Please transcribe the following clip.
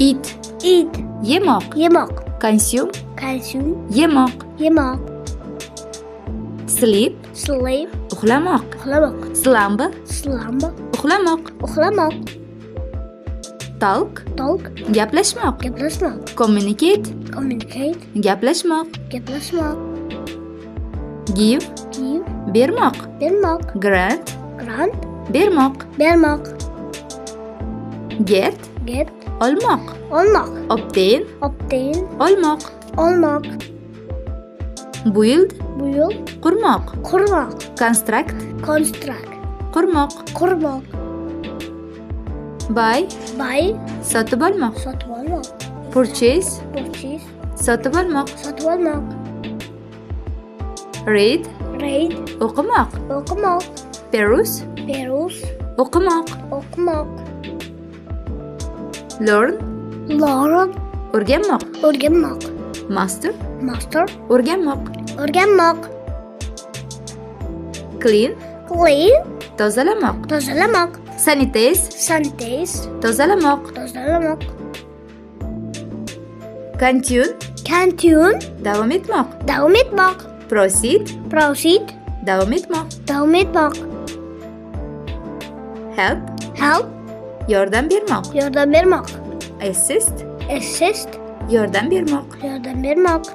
Eat. Eat. Yemoq. Yemoq. Consume. Consume. Yemoq. Yemoq. Sleep. Sleep. Uxlamoq. Uxlamoq. Slumber. Slumber. Uxlamoq. Uxlamoq. Talk. Talk. Gaplashmoq. Gaplashmoq. Communicate. Communicate. Gaplashmoq. Gaplashmoq. Give. Give. Bermoq. Bermoq. Grant. Grant. Bermoq. Bermoq. Get. Get. Olmoq. Olmoq. Obtain. Obtain. Olmoq. Olmoq. Build. Build. Qurmoq. Qurmoq. Construct. Construct. Qurmoq. Qurmoq. Buy. Buy. Sotib olmoq. Sotib olmoq. Purchase. Purchase. Sotib olmoq. Sotib olmoq. Read. Read. O'qimoq. O'qimoq. Peruse. Peruse. O'qimoq. O'qimoq. Learn. Learn. O'rganmoq. O'rganmoq. Master. Master. O'rganmoq. O'rganmoq. Clean. Clean. Tozalamoq. Tozalamoq. Sanitize. Sanitize. Tozalamoq. Tozalamoq. Continue. Continue. Davom etmoq. Davom etmoq. Proceed. Proceed. Davom etmoq. Davom etmoq. Help. Help. Yordam bermoq. Yordam bermoq. Assist. Assist. Yordam bermoq. Yordam bermoq.